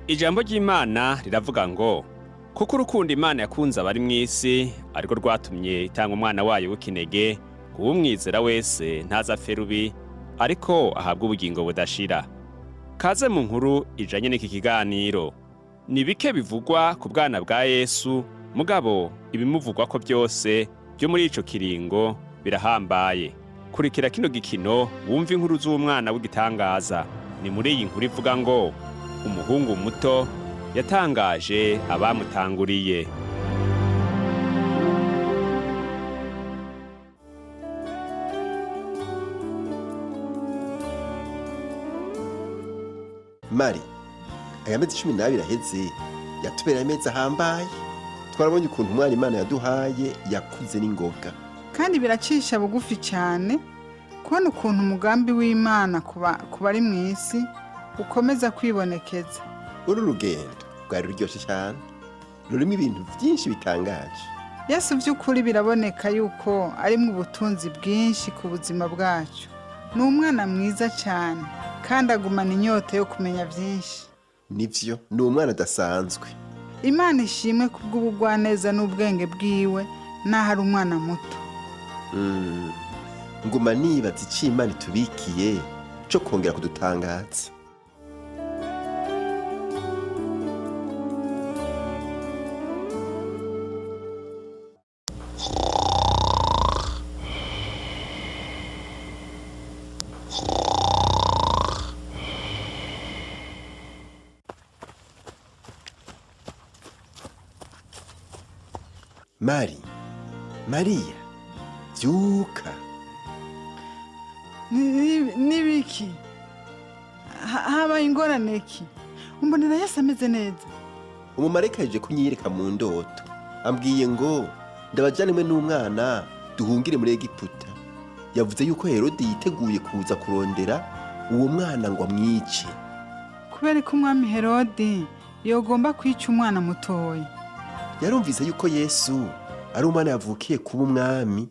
Ijambo ry'Imana riravuga ngo kuko urukundo Imana yakunze abari mu isi ariko rwatumye itanga umwana wayo w'ikinege ngo uwumwizera wese ntazapfe rubi ariko ahabwe ubugingo budashira. Kaze mu nkuru ijanye n'iki kiganiro. Ni bike bivugwa ku bwana bwa Yesu, mugabo ibimuvugwako byose byo muri ico kiringo birahambaye. Kurikira kino gikino wumve inkuru z'umwana w'igitangaza. Ni muri iyi nkuru ivuga ngo umuhungu muto yatangaje abamutanguriye. Mari, aya mezi 12 aheze yatubereye amezi ahambaye. Twarabonye ukuntu umwana Imana yaduhaye yakuze n'ingoga. Kandi biracisha bugufi cyane kubona ukuntu umugambi w'Imana ku bari mu isi ukomeza kwibonekeza. Uru rugendo rwari ruryoshe cyane, rurimo ibintu byinshi bitangaje. Yesu by'ukuri biraboneka yuko ari mu butunzi bwinshi ku buzima bwacu. Ni umwana mwiza cyane kandi agumana inyota yo kumenya byinshi. Nivyo, ni umwana adasanzwe. Imana ishimwe kubw'ubugwaneza n'ubwenge bwiwe n'aho ari umwana muto. Nguma nibaza ico Imana itubikiye co kongera kudutangaza. Mari, Mariya, vyuka. Nibiki habaye ingorane ki? Umbonera Yesu ameze neza. Umumarayika yaje kunyiyereka mu ndoto, ambwiye ngo ndabajanimwe n'umwana duhungire muri Egiputa. Yavuze yuko Herodi yiteguye kuza kurondera uwo mwana ngo amwice. Kubera ko umwami Herodi yogomba kwica umwana mutoya. Yarumvise yuko Yesu ari umwana yavukiye kuba umwami,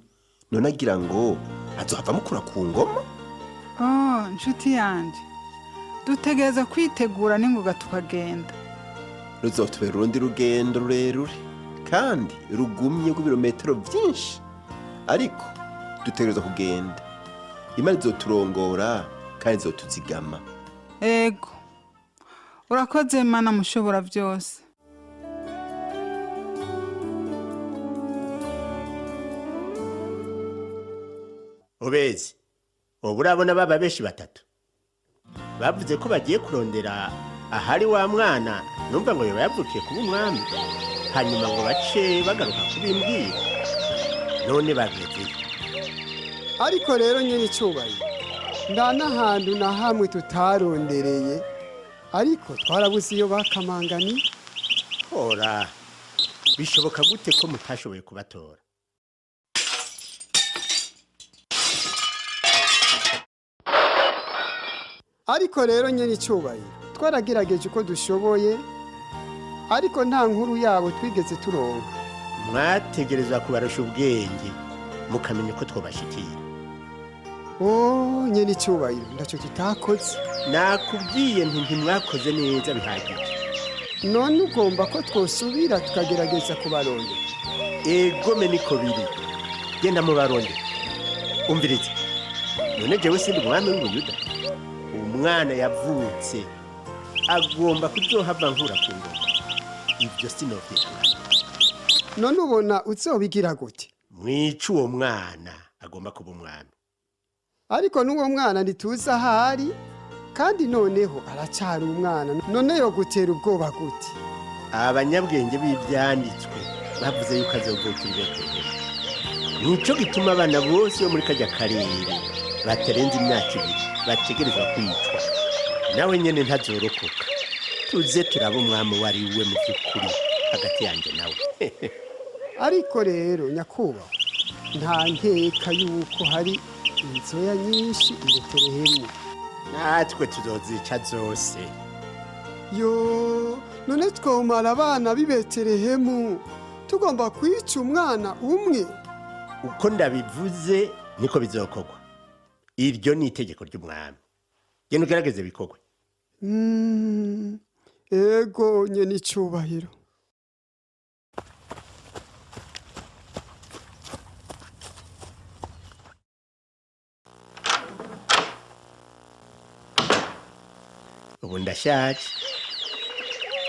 none agira ngo azohava amukura ku ngoma. Oh, nshuti yanje, dutegereza kwitegura n'ingoga tukagenda. Ruzotubera urundi rugendo rurerure kandi rugumye rw'ibirometero byinshi, ariko dutegereza kugenda. Imana izoturongora kandi izotuzigama. Ego, urakoze Mana mushobora byose. Ubezi ubu urabona baba benshi batatu bavuze ko bagiye kurondera ahari wa mwana, numva ngo yoba yavukiye kuba umwami, hanyuma ngo bace bagaruka kubimbwira. None bagezeyo. Ariko rero nyene icubahiro, nta n'ahantu na hamwe tutarondereye, ariko twarabuze iyo bakamangani. Hora bishoboka gute ko mutashoboye kubatora? Ariko rero nyene icubahiro, twaragerageje uko dushoboye, ariko nta nkuru yabo twigeze turonka. Mwategerezwa kubarusha ubwenge mukamenya uko twobashikira. Oh, nyene icubahiro, ndaco tutakoze. Nakubwiye nti ntimwakoze neza bihagije. None ugomba ko twosubira tukagerageza kubarondera? Egome niko biri, genda mubarondera. Umviriza, none jewe sindi umwami w'Ubuyuda? Umwana yavutse agomba kuzohava nkura ku ngoma. Ibyo sinovyihangana. None ubona uzobigira gute? Mwica uwo mwana agomba kuba umwami. Ariko n'uwo mwana ntituzi ahari, kandi noneho aracari umwana, none yogutera ubwoba gute? Abanyabwenge b'ivyanditswe bavuze yuko azovukira i Betelehemu. Nico gituma abana bose bo muri karya karere batarenze imyaka 2 bategerezwa kwicwa. Nawe nyene ntazorokoka. Tuze turaba umwami uwo ari we mu by'ukuri hagati yanjye nawe. Ariko rero nyakubahwa, nta nkeka yuko hari inzoya nyinshi i Betelehemu. Natwe tuzozica zose. Yo, none twomara abana b'i Betelehemu tugomba kwica umwana umwe? Uko ndabivuze niko bizokorwa. Iryo ni itegeko ry'umwami. Genda ugerageze bikorwe. Ego nyene icubahiro. Ubu ndashaje,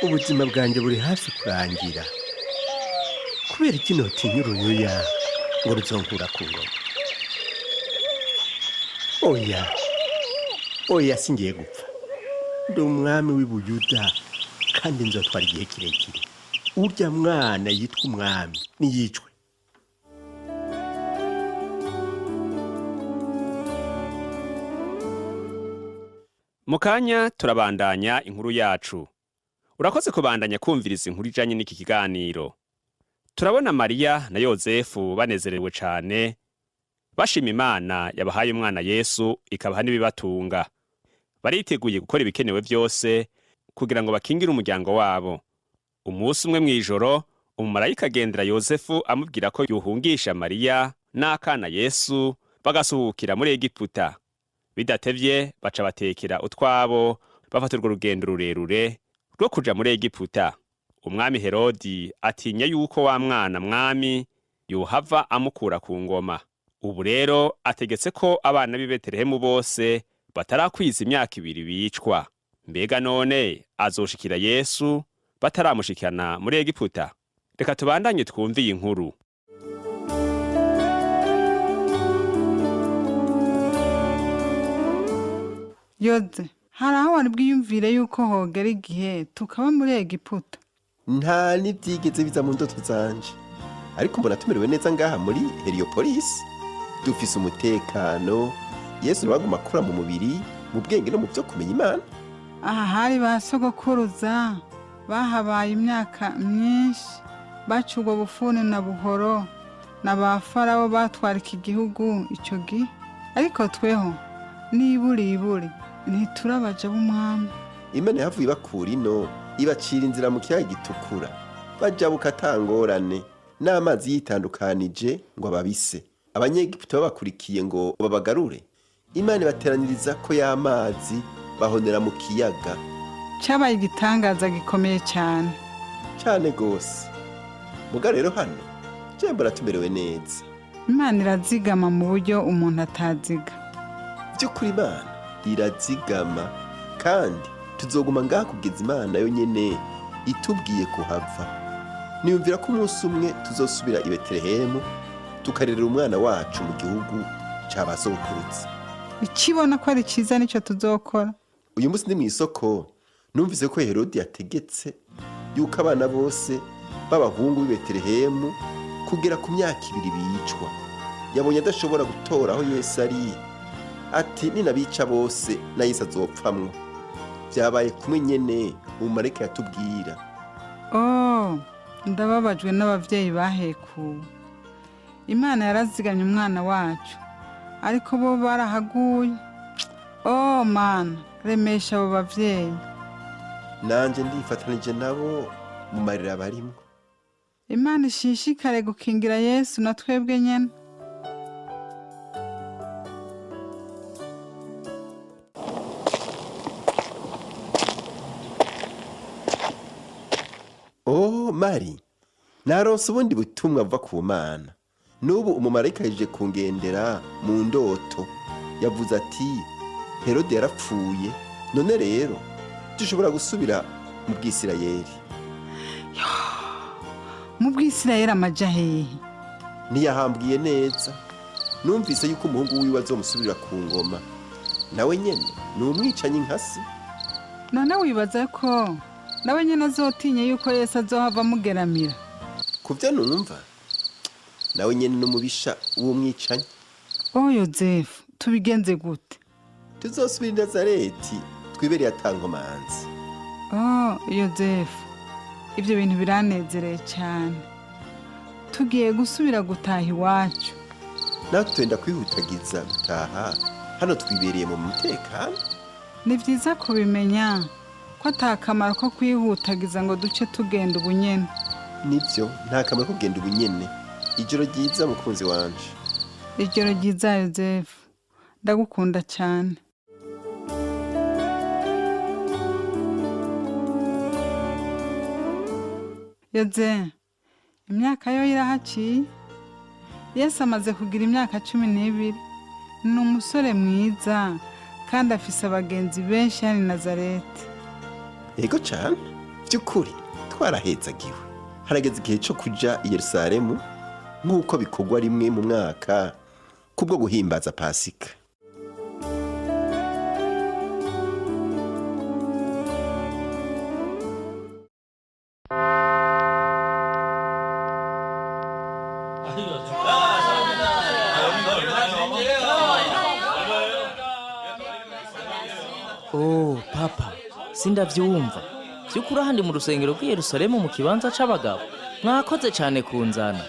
ubuzima bwanjye buri hafi kurangira. Kubera iki notinya uruyuya ngo ruzonkura ku ngoma? Oya, oya, singiye gupfa. Ndi umwami w'i Buyuda kandi nzotwara igihe kirekire. Urya mwana yitwa umwami niyicwe. Mu kanya turabandanya inkuru yacu. Urakoze kubandanya kumviriza inkuru ijanye n'iki kiganiro. Turabona Mariya na Yozefu banezerewe cane, bashima Imana yabahaye umwana Yesu ikabaha n'ibibatunga. Bariteguye gukora ibikenewe vyose kugira ngo bakingire umuryango wabo. Umunsi umwe mw'ijoro, umumarayika agendera Yozefu amubwira ko yohungisha Mariya n'akana Yesu bagasuhukira muri Egiputa. Bidatevye baca batekera utwabo, bafata urwo rugendo rurerure rwo kuja muri Egiputa. Umwami Herodi atinya yuko wa mwana mwami yohava amukura ku ngoma. Ubu rero ategetse ko abana b'i Betelehemu bose batarakwiza imyaka 2 bicwa. Mbega none azoshikira Yesu bataramushikana muri Egiputa? Reka tubandanye twumve iyi nkuru. Yoze, hari aho wari bwiyumvire yuko hogera igihe tukaba muri Egiputa? Nta n'ibyigeze biza mu ndoto zanje, ariko mbona tumerewe neza ngaha muri Heliopolis. Dufise umutekano. Yesu baguma akura mu mubiri, mu bwenge no mu byo kumenya Imana. Aha hari ba sogokuruza bahabaye imyaka myinshi, baca ubwo bufuni na buhoro na ba Farawo batwara iki gihugu icyo gihe. Ariko tweho n'iburiburi ntiturabaja b'umwami. Imana yahavuye ibakura ino, ibacira inzira mu kiyaga gitukura, bajabuka atangorane, n'amazi yitandukanije ngo ababise. Abanyegiputa babakurikiye ngo babagarure, Imana ibateraniriza ko y'amazi, bahonera mu kiyaga. Cyabaye igitangaza gikomeye cyane. Cane gose. Muga rero hano je mbona tumerewe neza. Imana irazigama mu buryo umuntu ataziga. By'ukuri Imana irazigama, kandi tuzoguma ngaha kugeza Imana yonyene itubwiye kuhava. Niyumvira ko umunsi umwe tuzosubira i Betelehemu, tukarerera umwana wacu mu gihugu ca ba sogokuruza. Ikibona ko ari cyiza nicyo tuzokora. Uyu munsi ndi mw'isoko, numvise ko Herodi yategetse yuko abana bose b'abahungu b'i Betelehemu kugera ku myaka 2 bicwa. Yabonye adashobora gutora aho Yesu ari, ati ninabica bose na Yesu azopfamwo. Vyabaye kumwe nyene umumarayika yatubwira. Oh, ndababajwe n'abavyeyi bahekuwe. Imana yarazigamye umwana wacu, ariko bo barahaguye. Oh Mana, remesha abo bavyeyi. Nanje ndifatanije nabo mu marira barimwo. Imana ishishikare gukingira Yesu na twebwe nyene. Oh Mari, naronse ubundi butumwa buva ku Mana. N'ubu umumarayika yaje kungendera mu ndoto, yavuze ati Herode yarapfuye, none rero dushobora gusubira mu Bwisirayeli. Mu Bwisirayeli amaja hehe? Ntiyahambwiye neza. Numvise yuko umuhungu wiwe azomusubirira ku ngoma, nawe nyene ni umwicanyi nkasi. None wibaza ko nawe nyene azotinya yuko Yesu azohava amugeramira? Ku byo numva, nawe nyene n'umubisha w'umwicanyi. Oh Yozefu, tubigenze gute? Tuzosubira i Nazareti twibereye atankomanzi. Oh Yozefu, ibyo bintu biranezereye cyane. Tugiye gusubira gutaha iwacu. Natwe twenda kwihutagiza gutaha, hano twibereye mu mutekano. Ni byiza kubimenya ko ata kamaro ko kwihutagiza ngo duce tugenda ubunyene. Nibyo, nta kamaro ko kugenda ubunyene. Ijoro ryiza mukunzi wanje. Ijoro ryiza Yozefu, ndagukunda cyane. Yoze, imyaka yo irahaciye. Yesu amaze kugira imyaka 12. Ni umusore mwiza kandi afise abagenzi benshi hano i Nazareti. Yego cane, by'ukuri twarahezagiwe. Harageze igihe cyo kuja i Yerusalemu nk'uko bikorwa rimwe mu mwaka kubwo guhimbaza Pasika. Oh papa, sindavyumva. Vy'ukuri ahandi mu rusengero rw'i Yerusalemu mu kibanza c'abagabo. Mwakoze cane kunzana.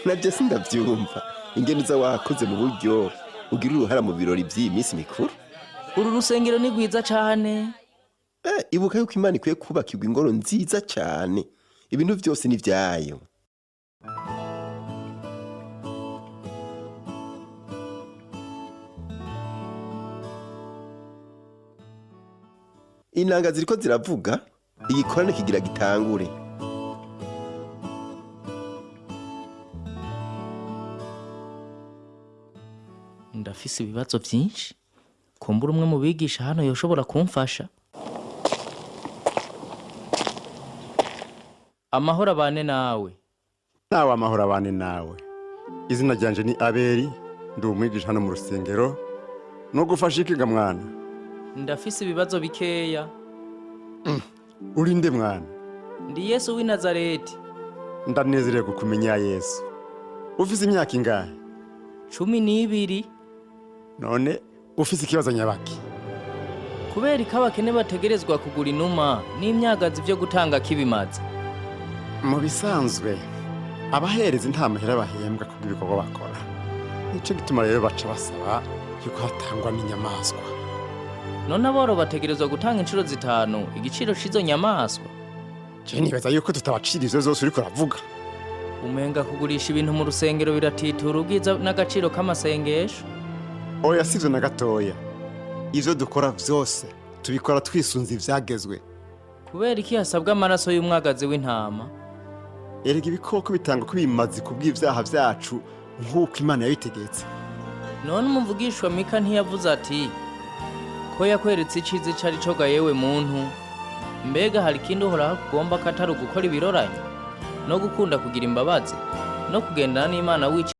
Nabyo sindabyumva ingene uza wakoze mu buryo ugira uruhara mu birori by'iyi minsi mikuru. Uru rusengero ni rwiza cane. Ibuka yuko Imana ikwiye kubakirwa ingoro nziza cyane, ibintu byose ni ibyayo. Inanga ziriko ziravuga, igikorane kigira gitangure. Ndafise ibibazo vyinshi. Kumbura umwe mu bigisha hano yoshobora kumfasha. Amahoro abane nawe. Nawe amahoro abane nawe. Izina ryanje ni Abeli, ndi umwigisha hano mu rusengero. No gufasha ikiga mwana? Ndafise ibibazo bikeya. Uri nde mwana? Ndi Yesu w'i Nazareti. Ndanezerewe kukumenya Yesu. Ufise imyaka ingahe? 12. None ufise ikibazo nyabaki? Kubera ko abakene bategerezwa kugura inuma n'imyagazi vyo gutanga kibimaze. Mu bisanzwe abaherezi nta mahera bahembwa kubw'ibikorwa bakora, nico gituma rero baca basaba yuko hatangwa n'inyamaswa. None aboro bategerezwa gutanga inshuro 5 igiciro c'izo nyamaswa. Je nibaza yuko tutabacira ivyo vyose uriko uravuga. Umenga kugurisha ibintu mu rusengero biratitura ubwiza n'agaciro k'amasengesho. Oya, sivyo na gatoya. Ivyo dukora vyose tubikora twisunze ivyagezwe. Kubera iki hasabwa amaraso y'umwagazi w'intama? Erega ibikoko bitanga ko bimaze kubw'ivyaha vyacu nk'uko Imana yabitegetse. None umuvugishwa Mika ntiyavuze ati ko yakweretse iciza ico ari co ga yewe muntu? Mbega hari ikindi Uhoraho akugomba ko atari ugukora ibiroranye no gukunda kugira imbabazi no kugendana n'Imana wica